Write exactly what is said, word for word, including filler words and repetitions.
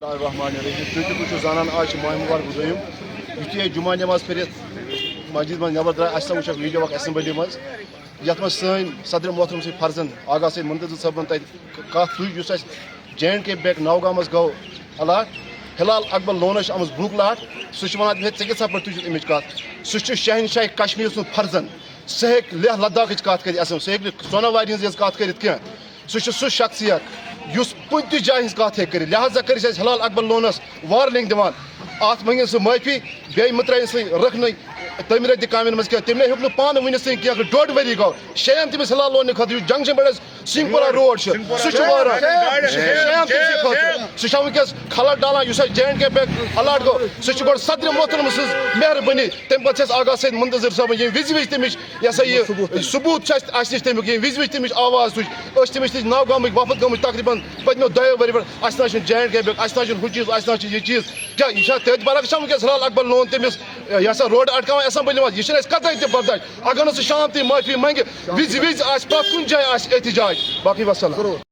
بسم اللہ الرحمن الرحیم۔ چونکہ تُہۍ چھِو زانان، آز چھِ ماہِ مبارک دوٚیِم۔ یُتھُے أسۍ جمعہ نماز پٔرِتھ مسجد منٛز نٮ۪بر درٛاے، اَسہِ سا وٕچھکھ ویٖڈیو اکھ اسمبلی منٛز، یَتھ منٛز سٲنۍ صدر محترم سٕنٛدۍ فرزند آغا سید منتظر صٲبن تَتہِ کَتھ تُج، یُس اَسہِ جے اینڈ کے بینک نوگامس گوٚو الاٹ۔ ہلال اکبر لونس چھِ آمٕژ بُک لاٹ۔ سُہ چھُ وَنان، ہے، ژےٚ کیٛاہ ژھۄپہٕ تُج اَمِچ کَتھ؟ سُہ چھُ شہنشاہ کشمیر سُنٛد فرزند۔ سُہ ہیٚکہِ لیہ لداخٕچ کَتھ کٔرِتھ اَصٕل، سُہ ہیٚکہِ نہٕ سوناوارِ ہٕنٛز یٲژ کَتھ کٔرِتھ کینٛہہ۔ سُہ چھُ سُہ شخصیت یُس کُنہِ تہِ جایہِ ہٕنٛز کَتھ ہیٚکہِ کٔرِتھ۔ لہذا کٔرِتھ چھِ أسۍ ہلال اکبر لونس وارننگ دِوان، اَتھ مٔنگِن سُہ معٲفی، بیٚیہِ مہٕ ترٛٲیِن سُہ رٕکھنٕے تعمیٖرٲتی کامٮ۪ن منٛز کینٛہہ۔ تٔمۍ نَے ہیوٚک نہٕ پانہٕ ؤنِتھ سٕے کینٛہہ، ڈۄڈ ؤری گوٚو۔ شیٚیَن تٔمِس ہلال لوننہٕ خٲطرٕ، یُس جنگشن پٮ۪ٹھ اَسہِ سنگپورہ روڈ چھُ، سُہ چھُ واران۔ شیٚیَن تٔمۍ سٕے خٲطرٕ۔ سُہ چھُ وٕنکیٚس خلل ڈالان، یُس اَسہِ J and K bank allot گوٚو، سُہ چھُ گۄڈٕ صدر محترم سٕنٛز مہربٲنی، تَمہِ پتہٕ چھِ اَسہِ آغا سید منتظر صٲبن ییٚمہِ وِزِ وِزِ تٔمِس، یہِ ہسا یہِ ثبوت چھُ اَسہِ، اَسہِ نِش تَمیُک، ییٚمہِ وِزِ وِزِ تٔمِس آواز تُج، أسۍ چھِ تٔمِس نِش نوگامٕکۍ وفد گٔمٕتۍ تقریٖباً پٔتمیو دۄیو ؤرۍ پٮ۪ٹھ۔ اَسہِ نہ حظ چھُنہٕ جے اینڈ کے بینک، اَسہِ نہ حظ چھُنہٕ ہُہ چیٖز، اَسہِ نہ حظ چھُ یہِ چیٖز۔ کیٛاہ یہِ چھا تٔتھۍ برعکس چھا وٕنکیٚس ہلال اکبر لون تٔمِس، یہِ ہسا روڈ اٹکاوان اسمبلی منٛز؟ یہِ چھِنہٕ اَسہِ قطعی تہِ برداش۔ اگر نہٕ سُہ شانتی معٲفی منگہِ، وِزِ وِزِ آسہِ پرٛٮ۪تھ کُنہِ جایہِ آسہِ احتجاج۔ باقٕے وسلام۔